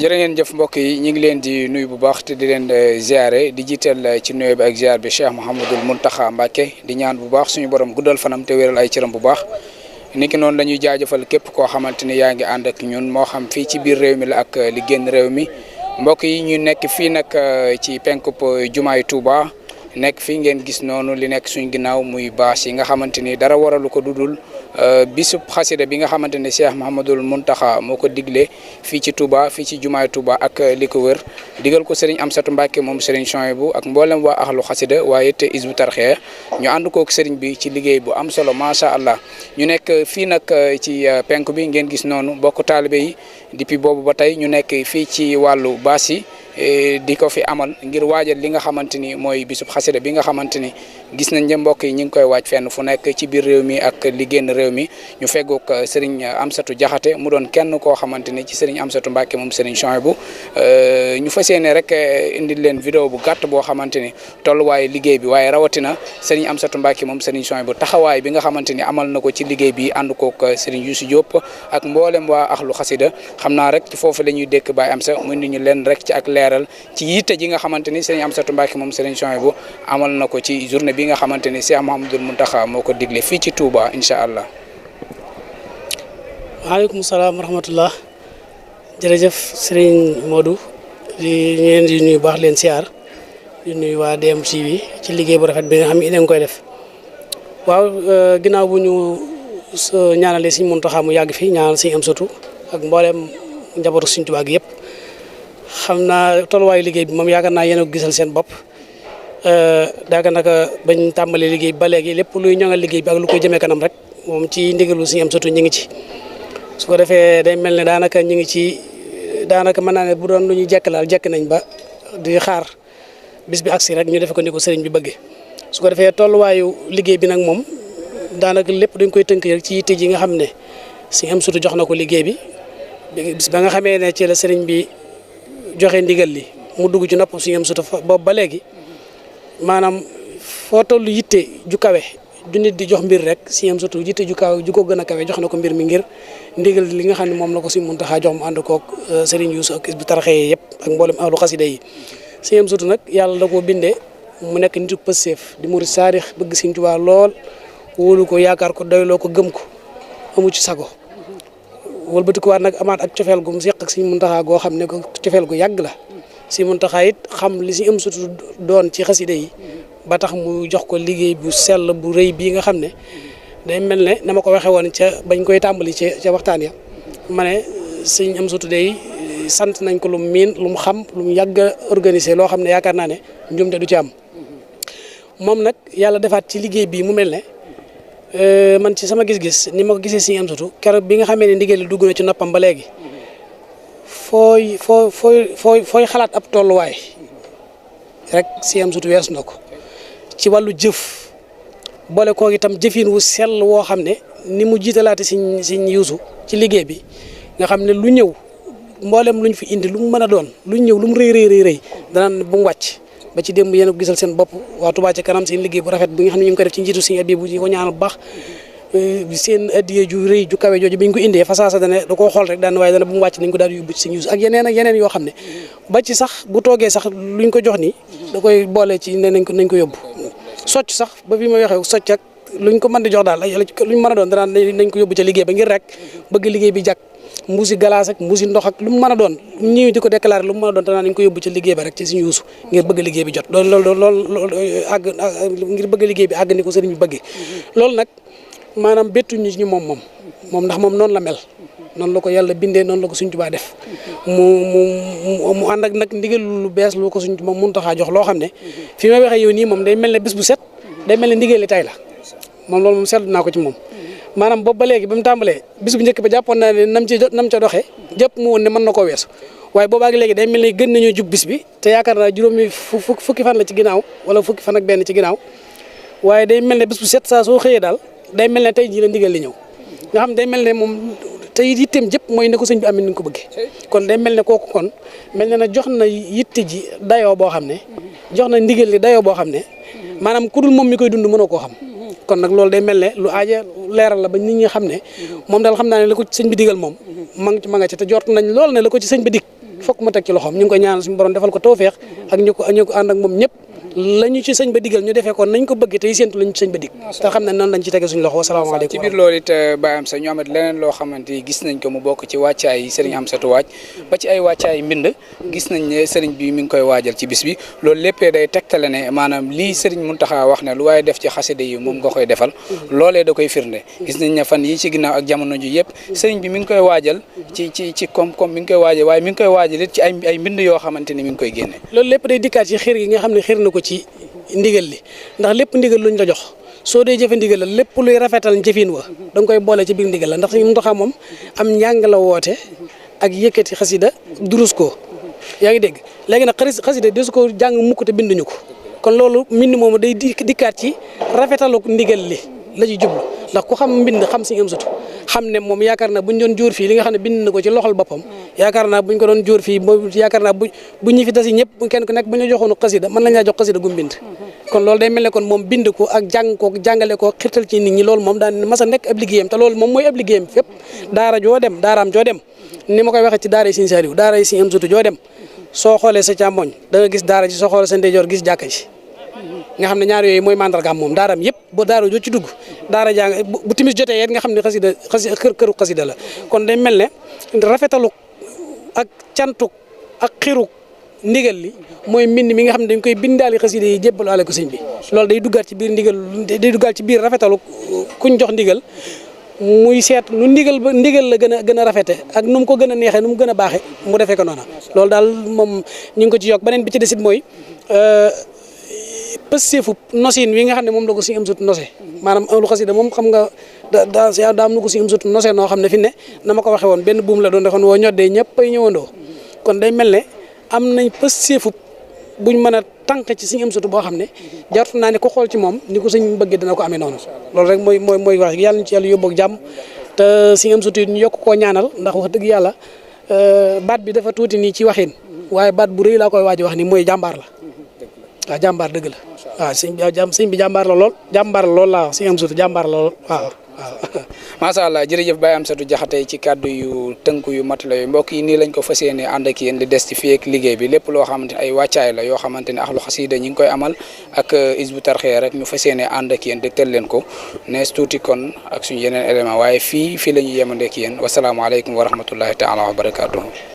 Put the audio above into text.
jërë ngeen jëf mbokk yi ñu ngi leen di nuyu bu baax te di leen ziare di jiital ci nuyu bi ak ziar bi Cheikh Mouhamadul Mountakha Mbacké di ñaan bu baax suñu borom guddal fanam te wéral ay cëram bu baax niki noonu dañuy jaajëfal képp koo xamante ni yaa ngi ànd ak ñun moo xam fii ci biir réew mi la ak li génn réew mi mbokk yi ñu nekk fii nag ci penkub jumaay Touba nekk fii ngeen gis noonu li nekk suñ ginnaaw muy bâche yi nga xamante ni dara waralu ko dudul bisub xasida bi nga xamante ne Cheikh Mouhamadul Mountakha moo ko digle fii ci Touba fii ci jumaay Touba ak li ko wër digal ko Serigne Amsatou Mbacké moom Serigne Souhaïbou ak mboolem waa axlu xasida waaye it Hizbut Tarqiyyah ñu ànd kook Serigne bi ci liggéey bu am solo macha allah ñu nekk fii nag ci penk bi ngeen gis noonu bokk taalibe yi depuis boobu ba tey ñu nekk fii ci wàllu baas yi di ko fi amal ngir waajal li nga xamante ni mooy bisub xasida bi nga xamante ni gis nañ ne mbokk yi ñu ngi koy waaj fenn fu nekk ci biir réew mi ak li génn réew mi ñu feggoog Serigne Amsatou Diakhaté mu doon kenn koo xamante ni ci Serigne Amsatou Mbacké moom Serigne Souhaïbou ñu fas yéene rek indil leen vidéo bu gàtt boo xamante ni tolluwaayu liggéey bi waaye rawatina Serigne Amsatou Mbacké moom Serigne Souhaïbou taxawaay bi nga xamante ni amal na ko ci liggéey bi ànd koog Serigne Youssou Diop ak mboolem waa axlu xasida xam naa rek ci foofu la ñuy dékk Baye Amsa mu indi ñu leen rek ci ak leeral ci yitte ji nga xamante ni Serigne Amsatou Mbacké moom Serigne Souhaïbou amal na ko ci journée bi nga xamante ni Cheikh Mouhamadoul Mountakha moo ko digle fii ci Touba incha allah. waaleykum salaam wa rahmatullah jërëjëf Serigne Modou di leen di nuyu baax leen siyaar di nuyu waa DMTV ci liggéey bu rafet bi nga xam ne ina ngi koy def waaw ginnaaw bu ñu ñaanalee Serigne Mountakha mu yàgg fi ñaanal Serigne Amsatou ak mboolem njabootu Serigne Touba gi yëpp xam naa tolluwaayu liggéey bi moom yaakaar naa yéen a ko gisal seen bopp daaka naka bañ tàmbalee liggéey bi ba léegi lépp luy ñoŋal liggéey bi ak lu koy jëmee kanam rek moom ci ndigalu Serigne Amsatou ñu ngi ci su ko defee day mel ne daanaka ñu ngi ci daanaka mën naa ne bu doon lu ñuy jekk laal jekk nañ ba di xaar bis bi agsi rek ñu defe ko ni ko sëriñ bi bëggee su ko defee tolluwaayu liggéey bi nag moom daanaka lépp dañ koy tënk rek ci yitte ji nga xam ne Serigne Amsatou jox na ko liggéey bi bis ba nga xamee ne ci la sëriñ bi joxe ndigal li mu dugg ci nopp Serigne Amsatou boobu ba léegi maanaam foo toll yitte ju kawe ju nit di jox mbir rek Serigne Amsatou yitte ju kawe ju ko gën a kawe jox na ko mbir mi ngir ndigal li nga xam ne moom la ko Serigne Mountakha jox mu ànd koog Serigne Youssou ak Hizbut Tarqiyyah yëpp ak mboolem ahlu xasida yi Serigne Amsatou nag yàlla da koo bindee mu nekk nitu pësteef di murid saadix bëgg Serigne Touba lool wóolu ko yaakaar ko doyloo ko gëm ko amu ci sago wëlbati ko waat nag amaat ak cofeel gu mu seq ak Serigne Mountakha goo xam ne ko cofeel gu yàgg la Serigne Mountakha it xam li Serigne Amsatou doon ci xasida yi ba tax mu jox ko liggéey bu sell bu rëy bii nga xam ne day mel ne na ma ko waxee woon ca bañ koy tàmbali ca waxtaan ya ma ne Serigne Amsatou day sant nañ ko lu mu miin lu mu xam lu mu yàgg a organisé loo xam ne yaakaar naa ne njumte du ci am moom nag yàlla defaat ci liggéey bii mu mel ne man ci sama gis-gis ni ma ko gisee Serigne Amsatou keroog bi nga xamee ne ndigal li dugg na ci noppam ba léegi fooy xalaat ab tolluwaay rek Serigne Amsatou weesu na ko ci wàllu jëf boole koo itam jëfin wu sell woo xam ne ni mu jiitalaate Serigne Youssou ci liggéey bi nga xam ne lu ñëw mboolem luñ fi indi lu mu mën a doon lu ñëw lu mu rëy danaan bu mu wàcc ba ci démb yéen a ko gisal seen bopp waa Touba ca kanam seen liggéey bu rafet bi nga xam ne ñu ngi ko def ci njiitu Serigne Abibou bu ko ñaanal bu baax seen addiye ju rëy ju kawe jooju bi ñu ko indee fasaasa dane da koo xool rek daan waaye dana bu mu wàcc nañ ko daal di yóbbu ci Serigne Youssou ak yeneen yoo xam ne ba ci sax bu toogee sax luñ ko jox nii da koy boole ci ne nañ ko yóbbu socc sax ba bi ma waxee socc ak luñ ko mën di jox daal luñ mën a doon danaan nañ ko yóbbu ca liggéey ba ngir rek bëgg liggéey bi jàkk mbuusi glace ak mbuusi ndox ak lu mu mën a doon ñëw di ko déclaré lu mu mën a doon danaa nañ ko yóbbu ci liggéey ba rek ci Serigne Youssou ngir bëgg liggéey bi jot loolu àgg ngir bëgg liggéey bi àgg ni ko sëriñ bi bëggee loolu nag maanaam bettuñu ñu moom ndax moom noonu la mel noonu la ko yàlla bindee noonu la ko Serigne Touba def mu ànd ak nag ndigal lu bees lu ko Serigne Touba Mountakha jox loo xam ne fi may waxee yow nii moom day mel ne bis bu set day mel ne ndigal li tay la moom loolu moom seetlu naa ko ci moom maanaam boobu ba léegi ba mu tàmbalee bis bu njëkk ba jàppoon naa ne nam ca doxee jëpp mu woon ne mën na koo weesu waaye boobaag léegi day mel ne gën nañoo jub bis bi te yaakaar naa juróomi fukki fan la ci ginnaaw wala fukki fan ak benn ci ginnaaw waaye day mel ne bis bu set saa soo xëyee daal day mel ne tey jii la ndigal li ñëw nga xam day mel ne moom te yitteem jëpp mooy ne ko sëñ bi amee ni nga ko bëggee kon day mel ne kooku kon mel ne na jox na yitte ji dayoo boo xam ne jox na ndigal li dayoo boo xam ne maanaam ku dul moom mi koy dund mënoo koo xam kon nag loolu day mel ne lu aaja leeral la ba nit ñi xam ne moom daal xam naa ne la ko ci sëñ bi digal moom ma nga ci te jort nañ lool ne la ko ci sëñ bi dig fokk mu teg ci loxoom ñu ngi koy ñaanal suñu borom defal ko tawfeex ak ñu ko ànd ak moom ñëpp lañu ci sëñ ba digal ñu defee ko nañ ko bëgg tey séentu lañu ci sëñ ba dig te xam ne noonu lañ ci tege suñu loxo wasalaamaaleykum ci biir loolu it Baye Amsa ñu amat leneen loo xamante ni gis nañ ko mu bokk ci wàccaay yi sëriñ Amsatu waaj ba ci ay wàccaay mbind gis nañ ne sëriñ bi mi ngi koy waajal ci bis bi loolu léppee day tegtale ne maanaam lii sëriñ Muntaxa wax ne lu waaye def ci xasida yi moom nga koy defal loolee da koy firnde gis nañ ne fan yi ci ginnaaw ak jamono ji yëpp sëriñ bi mi ngi koy waajal ci koom-koom mi ngi koy waajal waaye mi ngi koy waajal it ci ay mbind yoo xamante ni mi ngi koy génne loolu lépp day dikkaat ci xir gi nga xam ne xir na ko ci ndigal li ndax lépp ndigal luñ la jox soo dee jëfe ndigal la lépp luy rafetal jëfin wa da nga koy boole ci biir ndigal la ndax suñu Muntaxa moom am njàng la woote ak yëkkati xasida durus ko yaa ngi dégg léegi nag xasida desu ko jàng mukk te binduñu ko kon loolu mbind moomu day dikkaat ci rafetalu ndigal li la ci jublu ndax ku xam mbind xam Sëriñ Amsatu xam ne moom yaakaar naa buñ doon jóor fii li nga xam ne bind na ko ci loxol boppam yaakaar naa buñ ko doon jóor fii yaakaar naa bu ñu fi tasi ñëpp kenn ku nekk bu ñu joxoonu xasida mën nañ laa jox xasida gum bind kon loolu day mel ne kon moom bind ko ak jàng ko jàngale ko xirtal ci nit ñi loolu moom daan mas a nekk ab liggéeyam te loolu moom mooy ab liggéeyam fépp daara joo dem daaraam joo dem ni ma koy waxee ci daara yi Sëriñ Saaliw daara yi Sëriñ Amsatu joo dem soo xoolee sa càmmoñ da nga gis daara ji soo xoolee sa ndeyjoor gis jàkka ji nga xam ne ñaar yooyu mooy mandargaam moom daaraam yëpp ba daara joo ci dugg daara jàng bu timis jotee yet nga xam ne këru xasida la kon day mel ne rafetalu ak cantuk ak xiru ndigal li mooy mbind mi nga xam ne dañ koy bindaali xasida yi jébbalaale ko sëñ bi loolu day duggaat ci biir ndigal day duggaat ci biir rafetalu kuñ jox ndigal muy seet nu ndigal la gën a rafete ak nu mu ko gën a neexee nu mu gën a baaxee mu defee ko noona loolu daal moom ñu ngi ko ci yokk beneen bi ci desit mooy pësseefu nosin wi nga xam ne moom la ko Sëriñ Amsatu nose maanaam lu xasida moom xam nga daa am nu ko Sëriñ Amsatu nose noo xam ne fi ne na ma ko waxee woon benn buum la doon defoon woo ñoddee ñëpp ay ñëwandoo kon day mel ne am nañ pësseefu buñ mën a tànk ci Sëriñ Amsatu boo xam ne jartu naa ne ku xool ci moom ni ko sëñ bëggee dina ko amee noonu loolu rek mooy wax yàlla ñu ci yàlla yóbbu ak jàmm te Sëriñ Amsatu ñu yokk koo ñaanal ndax wax dëgg yàlla baat bi dafa tuuti nii ci waxin waaye baat bu rëy laa koy waaj wax ni mooy jàmbaar la waaw jàmbaar dëgg la waaw sëñ bi jàmbaar la lool laa wax Sëriñ Amsatu jàmbaar la lool waaw macha allah jërëjëf Baye Amsatu Jaxate ci kàddu yu tënku yu mat la yu mbokk yi nii lañ ko fas yéene ànd ak yéen di des ci fii ak liggéey bi lépp loo xamante ne ay wàccaay la yoo xamante ne ahlu xasida ñi ngi koy amal ak Hizbut Tarqiyyah rek ñu fas yéene ànd ak yéen dégtal leen ko nees tuuti kon ak suñu yeneen élément waaye fii la ñuy yemandeek yéen wasalaamaaleykum wa rahmatullahi taala wa barakaatuhu